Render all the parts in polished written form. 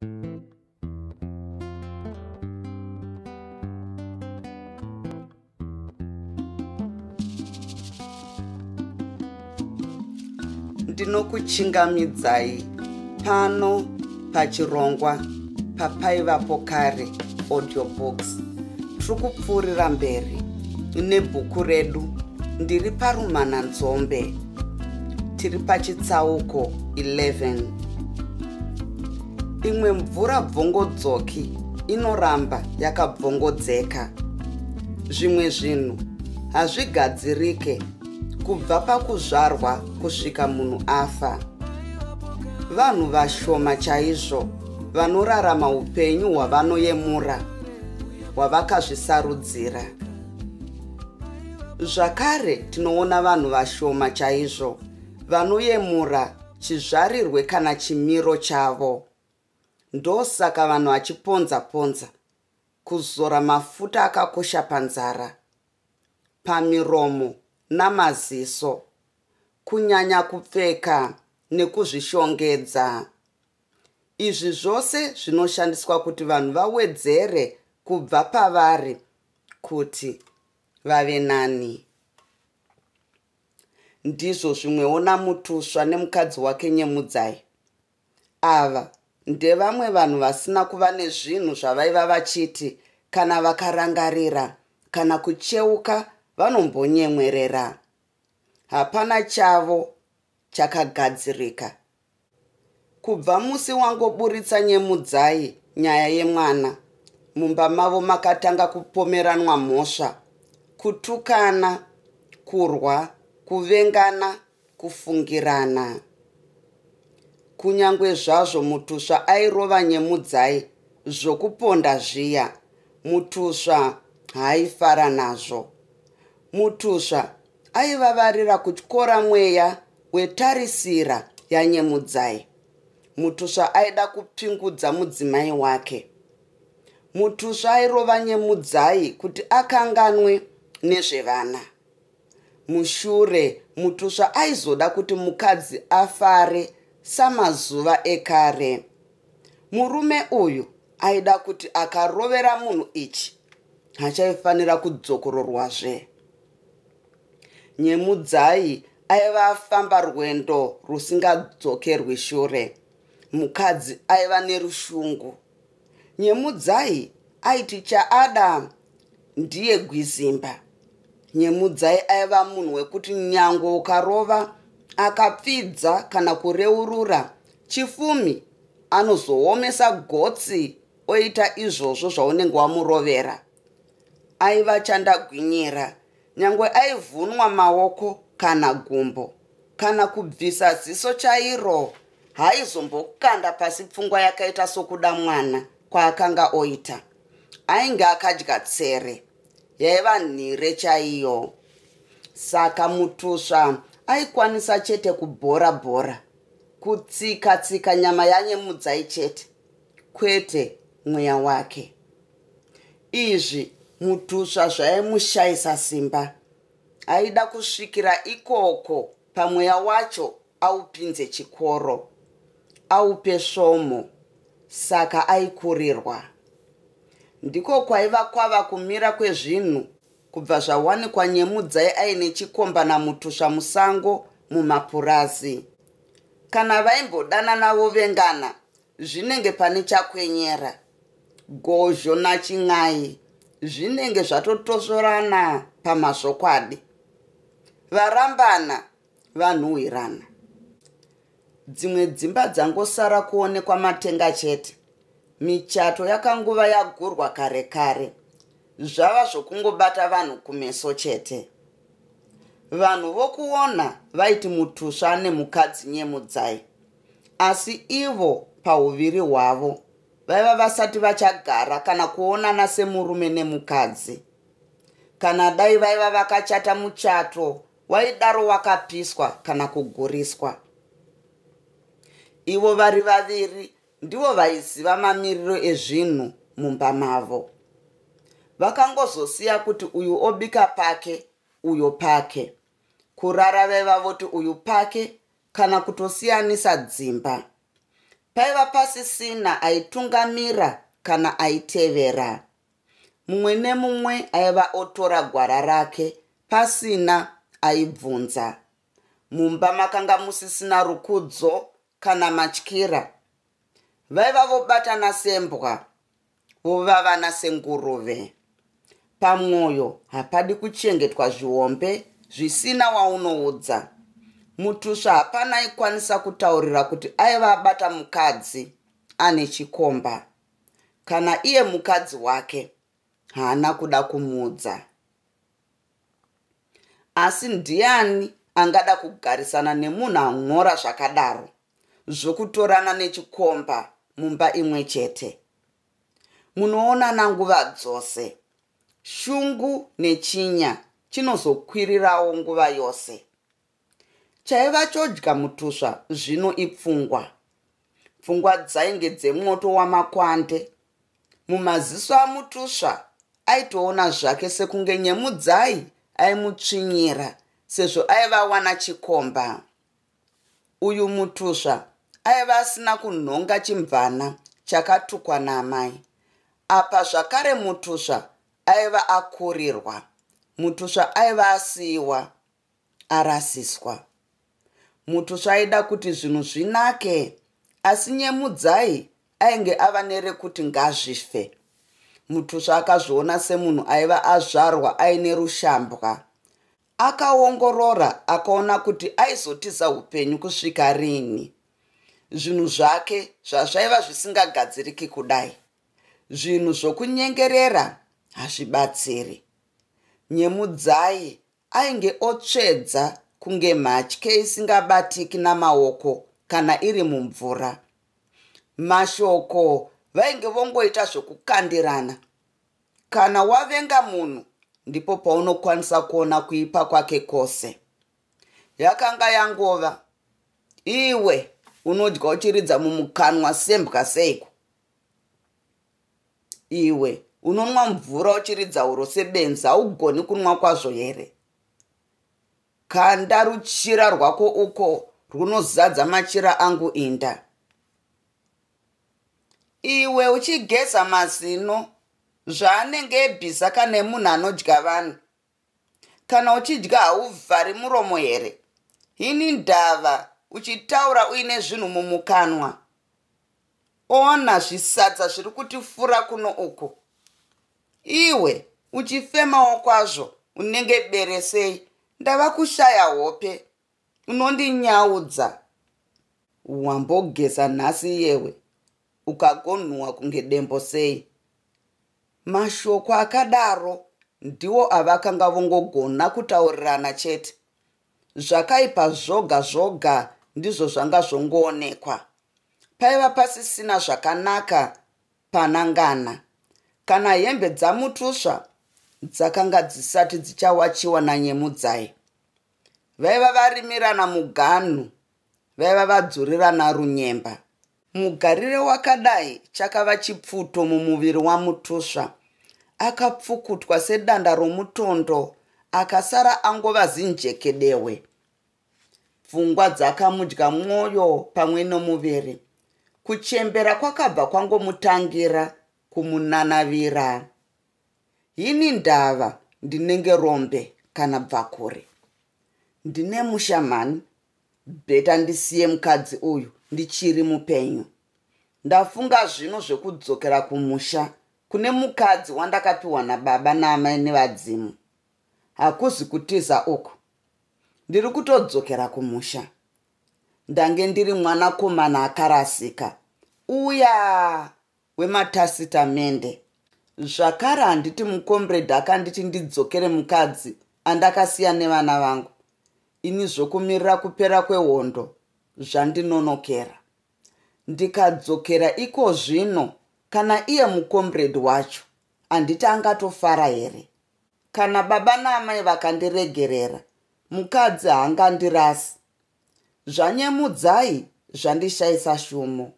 Ndinokuchingamidzai pano pachirongwa papaivapo kare audiobooks. Tiri kupfuurira mberi nebhuku redu ndiri parumananzombe. Tiri pachitsauko 11. Imwe mvura bvongodzoki inoramba yakabvongodzeka. Zvimwe zvinhu hazvigadzirike kubva pakuzvarwa kusvika munhu afa. Vanhu vashoma chaizvo vanorarama upenyu hwavanoyemura, hwavakazvisarudzira. Zvakare tinoona vanhu vashoma chaizvo vanoyemura chizvarirwe kana chimiro chavo. Ndosaka vanhu vachiponza-ponza, kuzora mafuta akakosha panzara, pamiromo namaziso, kunyanya kupfeka nekuzvishongedza. Izvi zvose zvinoshandiswa kuti vanhu vawedzere kubva pavari kuti vave nani. Ndizvo zvimwewo naMutusva nemukadzi wake Nyemudzai. Ava ndevamwe vanhu vasina kuva nezvinhu zvavaiva vachiti kana vakarangarira kana kucheuka vanombonyemwerera. Hapana chavo chakagadzirika. Kubva musi wangoburitsa Nyemudzai nyaya yemwana, mumba mavo makatanga kupomeranwa mhosva, kutukana, kurwa, kuvengana, kufungirana. Kunyangwe zvazvo Mutusva airova Nyemudzai zvokuponda zviya, Mutusva haaifara nazvo. Mutusva aivavarira kutyora mweya wetarisira yaNyemudzai. Mutusva aida kupingudza mudzimai wake. Mutusva airova Nyemudzai kuti akanganwe nezvevana. Mushure Mutusva aizoda kuti mukadzi afare samazuva ekare. Murume uyu aida kuti akarovera munhu ichi hachaifanira kudzokororwazve. Nyemudzai aiva afamba rwendo rusingadzokerwi shure. Mukadzi aiva nerushungu. Nyemudzai aiti chaada ndiye gwizimba. Nyemudzai aiva munhu wekuti nyangwe ukarova akapfidza kana kureurura chifumi anozoomesa gotsi oita izvozvo zvaunenge wamurovera. Aiva chandagwinyira nyangwe aivhunwa maoko kana gumbo kana kubvisa ziso chairo haizombokanda pasi pfungwa yakaita sokuda mwana kwaakanga oita. Ainge akadya tsere yaiva nhire chaiyo. Saka Mutusva aikwanisa chete kubhora bhora, kutsika tsika nyama yaNyemudzai chete, kwete mweya wake. Izvi Mutusva zvaimushaisa simba. Aida kusvikira ikoko pamweya wacho aupinze chikoro, aupe svomo, saka aikurirwa. Ndiko kwaiva kwava kumira kwezvinhu kubva zvawanikwa Nyemudzai aine chikomba naMutusva musango mumapurazi. Kana vaimbodanana vovengana, zvinenge pane chakwenyera. Gozho naChin'ai zvinenge zvatotosvorana pamazvokwadi. Varambana vanhuhwirana. Dzimwe dzimba dzangosara kuonekwa matenga chete. Michato yakanguva yagurwa kare kare. Zvava zvokungobata vanhu kumeso chete. Vanhu vokuona vaiti Mutusva nemukadzi Nyemudzai. Asi ivo pauviri hwavo vaiva vasati vachagara kana kuonana semurume nemukadzi. Kana dai vaiva vakachata muchato waidaro wakapiswa kana kuguriswa. Ivo vari vaviri ndivo vaiziva mamiriro ezvinhu mumba mavo. Vakangozosiya kuti uyu obika pake, uyo pake. Kurara vaiva voti uyu pake kana kutosiyanisa dzimba. Paiva pasisina aitungamira kana aitevera. Mumwe nemumwe aiva otora gwara rake pasina aibvunza. Mumba makanga musisina rukudzo kana matyira. Vaiva vobatana sembwa, vovavana senguruve. Pamwoyo hapadi kuchengetwa zvihombe zvisina waunoudza. Mutusva hapana aikwanisa kutaurira kuti aiva abata mukadzi ane chikomba. Kana iye mukadzi wake haana kuda kumuudza. Asi ndiani angada kugarisana nemunhu an'ora zvakadaro zvokutorana nechikomba mumba imwe chete? Munoonana nguva dzose. Shungu nechinya chinozokwirirawo nguva yose. Chaiva chodya mutusva zvino ipfungwa. Pfungwa dzainge dzemwoto wamakwande. Mumaziso aMutusva aitoona zvake sekunge Nyemudzai aimutsvinyira sezvo aiva awana chikomba. Uyu Mutusva aiva asina kunhonga chimvana chakatukwa naamai. Apa zvakare Mutusva aiva akurirwa. Mutusva aiva asiiwa arasiswa. Mutusva aida kuti zvinhu zvinake asi Nyemudzai ainge ava nerekuti ngazvife. Mutusva akazviona semunhu aiva azvarwa aine rushambwa. Akaongorora akaona kuti aizotiza upenyu kusvika rini. Zvinhu zvake zvazvaiva zvisingagadziriki kudai. Zvinhu zvokunyengerera hazvibatsiri. Nyemudzai ainge otsvedza kunge mhatye isingabatiki namaoko kana iri mumvura. Mashoko vainge vongoita zvokukandirana. Kana wavenga munhu ndipo paunokwanisa kuona kuipa kwake kwose. Yakanga yangova iwe unodya uchiridza mumukanwa sembwa seiko? Iwe unonwa mvura uchiridza huro sebenzi haugoni kunwa kwazvo here? Kanda ruchira rwako uko rwunozadza machira angu inda. Iwe uchigeza mazino zvaanenge ebhiza kane munhu anodya vanhu. Kana uchidya hauvhari muromo here? Ini ndava uchitaura uine zvinhu mumukanwa. Ona zvisadza zviri kutifura kuno uku. Iwe uchifemawo kwazvo unenge bere sei? Ndava kushaya hope. Unondinyaudza. Wambogeza nhasi iyewe ukagonhuwa kunge dembo sei? Mashoko akadaro ndiwo avakanga vongogona kutaurirana chete. Zvakaipa zvoga zvoga ndizvo zvanga zvongoonekwa. Paiva pasisina zvakanaka pana ngana. Kana hembe dzaMutusva dzakanga dzisati dzichawachiwa naNyemudzai. Vaiva varimirana muganhu, vaiva vadzurirana runyemba. Mugarire wakadai chakava chipfuto mumuviri waMutusva. Akapfukutwa sedanda romutondo akasara angova zinjekedewe. Pfungwa dzakamudya mwoyo pamwe nomuviri. Kuchembera kwakabva kwangomutangira kumunanavira. Hini ndava ndinenge rombe kana bvakure. Ndine musha mhani, bheta ndisiye mukadzi uyu ndichiri mupenyu. Ndafunga zvino zvekudzokera kumusha kune mukadzi wandakapiwa nababa naamai nevadzimu. Hakuzi kutiza uku. Ndiri kutodzokera kumusha. Ndange ndiri mwanakomana akarasika uya wematastamende. Zvakare handiti mukomrade akanditi ndidzokere mukadzi andakasiya nevana vangu. Ini zvokumirira kupera kwehondo zvandinonokera. Ndikadzokera iko zvino kana iye mukomrade wacho handiti angatofara here? Kana baba naamai vakandiregerera, mukadzi haangandirasi. Zvanyemudzai zvandishaisa shumo.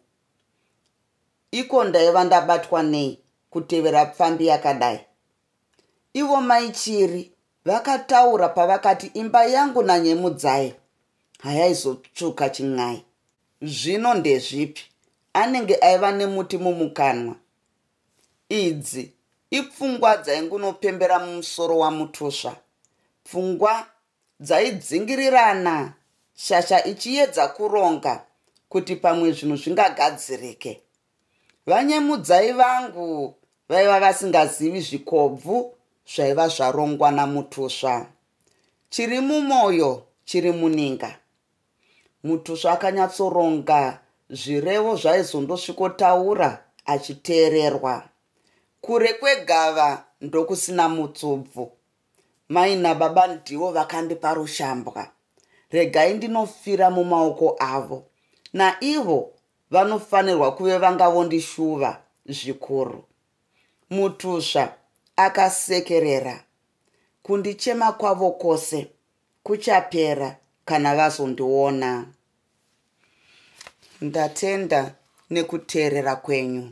Iko ndaiva ndabatwa nei kutevera pfambi yakadai? Ivo mai Chiri vakataura pavakati imba yangu naNyemudzai hayaizotsvuka chin'ai. Zvino ndezvipi? Anenge aiva nemuti mumukanwa. Idzi ipfungwa dzaingunopembera mumusoro waMutusva. Pfungwa dzaidzingirirana shasha ichiedza kuronga kuti pamwe zvinhu zvingagadzirike. Vanyemudzai vangu vaiva vasingazivi zvikobvu zvaiva zvarongwa naMutusva. Chiri mumoyo chiri muninga. Mutusva akanyatsoronga zvirevo zvaizondosvikotaura achiteererwa. Kure kwegava ndokusina mutsubvu. Mai nababa ndivo vakandipa rushambwa. Regai ndinofira mumaoko avo. Naivo vanofanirwa kuve vanga vondishuva zvikuru. Mutusva akasekerera. Kundichema kwavo kwose kuchapera kana vazondiona. Ndatenda nekuteerera kwenyu.